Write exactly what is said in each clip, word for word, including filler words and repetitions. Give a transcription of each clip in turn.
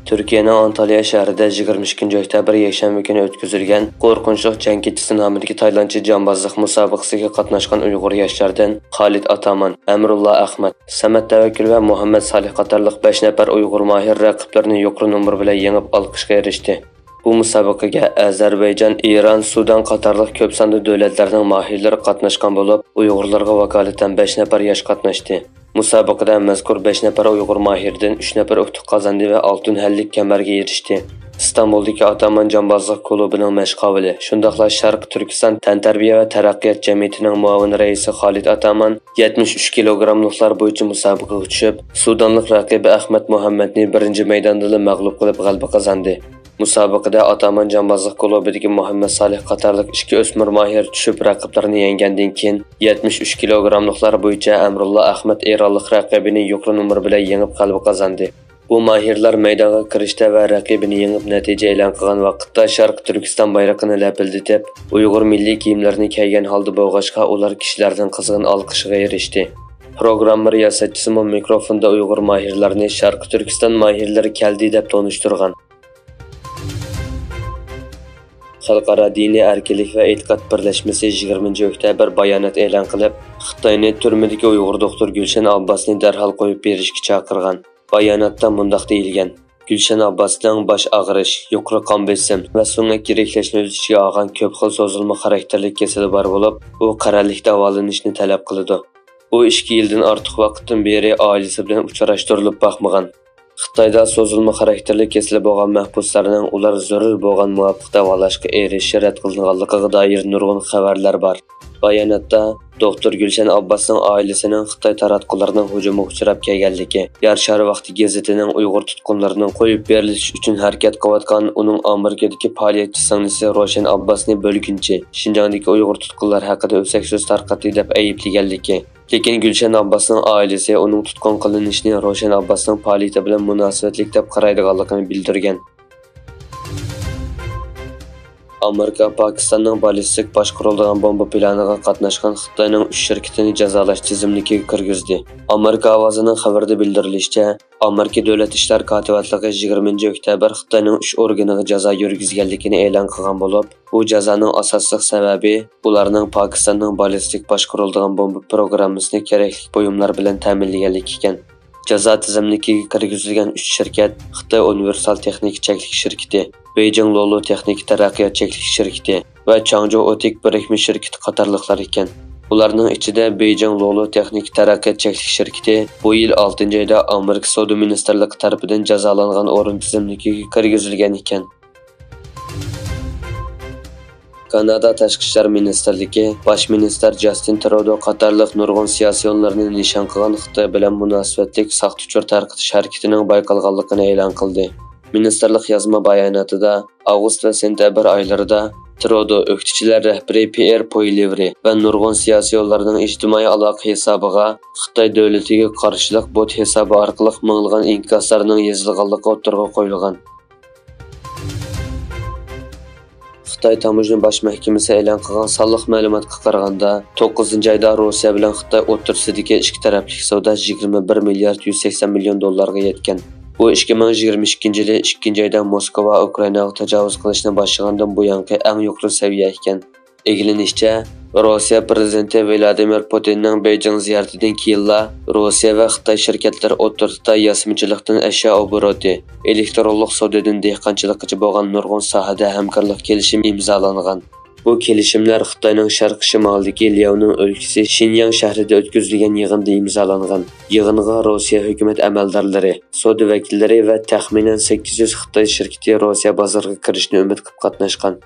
تۈركىيەنىڭ ئانتاليا شەھىرىدە يىگىرمە ئىككىنچى ئۆكتەبىر يەكشەنبە كۈنى ئۆتكۈزۈلگەن قورقۇنچلۇق جەڭ كېچىسى نامىدىكى تايلاندچە جامبازلىق مۇسابىقىسىگە قاتناشقان ئۇيغۇر ياشلاردىن خالىد ئاتامان، ئەمرۇللا ئەخمەت، سەمەت تەۋەككۈل ۋە مۇھەممەد سالىھ قاتارلىق بەش نەپەر ئۇيغۇر ماھىر رەقىبلىرىنى يۇقىرى نومۇر بىلەن يېڭىپ ئالقىشقا ئېرىشتى. بۇ مۇسابىقىگە ئەزەربەيجان، ئىران، سۇدان قاتارلىق كۆپ ساندا دۆلەتلەرنىڭ ماھىرلىرى قاتناشقان بولۇپ، ئۇيغۇرلارغا ۋاكالىتەن بەش نەپەر ياش قاتناشتى. مۇسابىقىدە مەزكۇر بەش نەپەر ئۇيغۇر ماھىرىدىن ئۈچ نەپەر ئۇتۇق قازاندى ۋە ئالتۇن ھەللىك كەمەرگە ئېرىشتى. ئىستانبۇلدىكى ئاتامان جامبازلىق كۇلۇبىنىڭ مەشقاۋۇلى، شۇنداقلا شەرقىي تۈركىستان تەنتەربىيە ۋە تەرەققىيات جەمئىيىتىنىڭ مۇئاۋىن رەئىسى خالىد ئاتامان يەتمىش ئۈچ كىلوگراملىقلار بويىچە مۇسابىقىگە چۈشۈپ، سۇدانلىق رەقىبى ئەخمەت مۇھەممەدنى بىرىنچى مەيداندىلا مەغلۇپ قىلىپ غەلىبە قازاندى. مۇسابىقىدە ئاتامان جامبازلىق كۇلۇبىدىكى مۇھەممەد سالىھ قاتارلىق ئىككى ئۆسمۈر ماھىر چۈشۈپ رەقىبلىرىنى يەڭگەندىن كېيىن، يەتمىش ئۈچ كىلوگراملىقلار بويىچە ئەمرۇللا ئەخمەت ئىرانلىق رەقىبىنى يۇقىرى نومۇر بىلەن يېڭىپ غەلىبە قازاندى. بۇ ماھىرلار مەيدانغا كىرىشتە ۋە رەقىبىنى يېڭىپ نەتىجە ئېلان قىلغان ۋاقىتتا شەرقىي تۈركىستان بايرىقىنى لەپىلدىتىپ، ئۇيغۇر مىللىي كىيىملىرىنى كىيگەن ھالدا بولغاچقا، ئۇلار كىشىلەرنىڭ قىزغىن ئالقىشىغا ئېرىشتى. پروگرامما رىياسەتچىسىمۇ مىكروفوندا ئۇيغۇر ماھىرلارنى شەرقىي تۈركىستان ماھىرلىرى كەلدى دەپ تونۇشتۇرغان. خەلقئارا دىنىي ئەركىنلىك ۋە ئېتىقاد بىرلەشمىسى يىگىرمىنچى ئۆكتەبىر بايانات ئېلان قىلىپ، خىتاينى تۈرمىدىكى ئۇيغۇر دوختۇر گۈلشەن ئابباسنى دەرھال قويۇپ بېرىشكە چاقىرغان. باياناتتا مۇنداق دېيىلگەن: گۈلشەن ئابباسنىڭ باش ئاغرىش، يۇقىرى قان بېسىم ۋە سۆڭەك يىرىكلەشنى ئۆز ئىچىگە ئالغان كۆپ خىل سوزۇلما خاراكتېرلىك كېسىلى بار بولۇپ، ئۇ قەرەللىك داۋالىنىشنى تەلەپ قىلىدۇ. ئۇ ئىككى يىلدىن ئارتۇق ۋاقىتتىن بېرى ئائىلىسى بىلەن ئۇچراشتۇرۇلۇپ باقمىغان. خىتايدا سوزۇلما خاراكتېرلىك كېسىلى بولغان مەھبۇسلارنىڭ ئۇلار زۆرۈر بولغان مۇۋاپىق داۋالاشقا ئېرىشىشى رەت قىلىنغانلىقىغا دائىر نۇرغۇن خەۋەرلەر بار. باياناتتا دوختۇر گۈلشەن ئابباسنىڭ ئائىلىسىنىڭ خىتاي تاراتقۇلىرىنىڭ ھۇجۇمىغا ئۇچراپ كەلگەنلىكى، يار شارى ۋاقتى گېزىتىنىڭ ئۇيغۇر تۇتقۇنلىرىنىڭ قويۇپ بېرىلىشى ئۈچۈن ھەرىكەت قىلىۋاتقان ئۇنىڭ ئامېرىكىدىكى پائالىيەتچى سىڭلىسى روشەن ئابباسنى بۆلگۈنچى، شىنجاڭدىكى ئۇيغۇر تۇتقۇنلار ھەققىدە ئۆسەك سۆز تارقاتتى دەپ ئەيىبلىگەنلىكى، لېكىن گۈلشەن ئابباسنىڭ ئائىلىسى ئۇنىڭ تۇتقۇن قىلىنىشىنى روشەن ئابباسنىڭ پائالىيىتى بىلەن مۇناسىۋەتلىك دەپ قارايدىغانلىقىنى بىلدۈرگەن. ئامېرىكا پاكىستاننىڭ بالىستىك باش قۇرۇلىدىغان بومبا پىلانىغا قاتناشقان خىتاينىڭ ئۈچ شىركىتىنى جازالاش تىزىملىكىگە كىرگۈزدى. ئامېرىكا ئاۋازىنىڭ خەۋىرىدە بىلدۈرۈلۈشىچە، ئامېرىكا دۆلەت ئىشلار كاتىۋاتلىقى يىگىرمىنچى ئۆكتەبىر خىتاينىڭ ئۈچ ئورگىنىغا جازا يۈرگۈزگەنلىكىنى ئېلان قىلغان بولۇپ، بۇ جازانىڭ ئاساسلىق سەۋەبى ئۇلارنىڭ پاكىستاننىڭ بالىستىك باش قۇرۇلىدىغان بومبا پروگراممىسىنى كېرەكلىك بۇيۇملار بىلەن تەمىنلىگەنلىكى ئىكەن. جازا تىزىملىكىگە كىرگۈزۈلگەن ئۈچ شىركەت خىتاي ئۇنىۋېرسال تېخنىكا چەكلىك شىركىتى، بېيجىڭ لولو تېخنىكا تەرەققىيات چەكلىك شىركىتى ۋە چاڭجۇ ئوتېك بىرىكمە شىركىتى قاتارلىقلار ئىكەن. ئۇلارنىڭ ئىچىدە بېيجىڭ لولو تېخنىكا تەرەققىيات چەكلىك شىركىتى بۇ يىل ئالتىنچى ئايدا ئامېرىكا سودا مىنىستىرلىقى تەرىپىدىن جازالانغان ئورۇن تىزىملىكىگە كىرگۈزۈلگەن ئىكەن. كانادا تاشقى ئىشلار مىنىستىرلىكى باش مىنىستىر جاستىن ترۇدو قاتارلىق نۇرغۇن سىياسىيونلارنى نىشان قىلغان خىتاي بىلەن مۇناسىۋەتلىك ساختىچۇ تارقىتىش ھەرىكىتىنىڭ بايقالغانلىقىنى ئېلان قىلدى. مىنىستىرلىق يازما باياناتىدا، ئاۋغۇست ۋە سېنتەبىر ئايلىرىدا ترۇدو ئۆكتىچىلەر رەھبىرى پيېر پويلىۋرى ۋە نۇرغۇن سىياسىيونلارنىڭ ئىجتىمائىي ئالاقە ھېسابىغا خىتاي دۆلىتىگە قارشىلىق بوت ھېسابى ئارقىلىق مىڭلىغان ئىنكاسلارنىڭ يېزىلغانلىقى ئوتتۇرىغا قويۇلغان. خىتاي تاموژنا باش مەھكىمىسى ئېلان قىلغان سانلىق مەلۇماتقا قارىغاندا، توققۇزىنچى ئايدا روسىيە بىلەن خىتاي ئوتتۇرىسىدىكى ئىككى تەرەپلىك سودا يىگىرمە بىر مىليارد يۈز سەكسەن مىليون دوللارغا يەتكەن. بۇ ئىككى مىڭ يىگىرمە ئىككىنچى يىلى ئىككىنچى ئايدا موسكۋا ئۇكرائىناغا تاجاۋۇز قىلىشنى باشلىغاندىن بۇيانقى ئەڭ يۇقىرى سەۋىيە ئىكەن. ئىگىلىنىشىچە، روسىيە پىرېزىدېنتى ۋلادىمىر پۇتىننىڭ بېيجىڭ زىيارىتىدىن كېيىنلا روسىيە ۋە خىتاي شىركەتلىرى ئوتتۇرىسىدا ياسىمىچىلىقتىن ئەشيا ئوبوروتى، ئېلېكترونلۇق سودىدىن دېھقانچىلىققىچە بولغان نۇرغۇن ساھەدە ھەمكارلىق كېلىشىمى ئىمزالانغان. بۇ كېلىشىملەر خىتاينىڭ شەرقىي شىمالىدىكى لياۋنىڭ ئۆلكىسى شىنياڭ شەھىرىدە ئۆتكۈزۈلگەن يىغىندا ئىمزالانغان. يىغىنغا روسىيە ھۆكۈمەت ئەمەلدارلىرى، سودا ۋەكىللىرى ۋە تەخمىنەن سەككىز يۈز خىتاي شىركىتى روسىيە بازىرىغا كىرىشنى ئۈمىد قىلىپ قاتناشقان.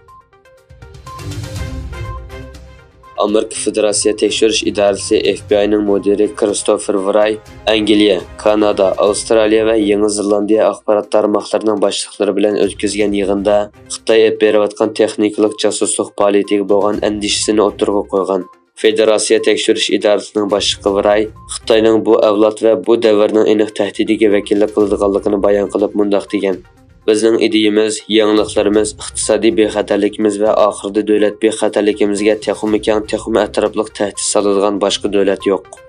ئامېرىكا فېدېراتسىيە تەكشۈرۈش ئىدارىسى، ئېف بى ئاينىڭ مۇدىرى كىرىستوفېر ۋراي ئەنگلىيە، كانادا، ئاۋسترالىيە ۋە يېڭى زېلاندىيە ئاخبارات تارماقلىرىنىڭ باشلىقلىرى بىلەن ئۆتكۈزگەن يىغىندا خىتاي ئېلىپ بېرىۋاتقان تېخنىكىلىق جاسۇسلۇق پائالىيىتىگە بولغان ئەندىشىسىنى ئوتتۇرىغا قويغان. فېدېراتسىيە تەكشۈرۈش ئىدارىسىنىڭ باشلىقى ۋراي خىتاينىڭ بۇ ئەۋلاد ۋە بۇ دەۋرنىڭ ئېنىق تەھدىتىگە ۋەكىللىك قىلىدىغانلىقىنى بايان قىلىپ مۇنداق دېگەن: بىزنىڭ ئىدىيىمىز، يېڭىلىقلىرىمىز، ئىقتىسادىي بىخەتەرلىكىمىز ۋە ئاخىرىدا دۆلەت بىخەتەرلىكىمىزگە تېخىمۇ كەڭ، تېخىمۇ ئەتراپلىق تەھدىت سالىدىغان باشقا دۆلەت يوق.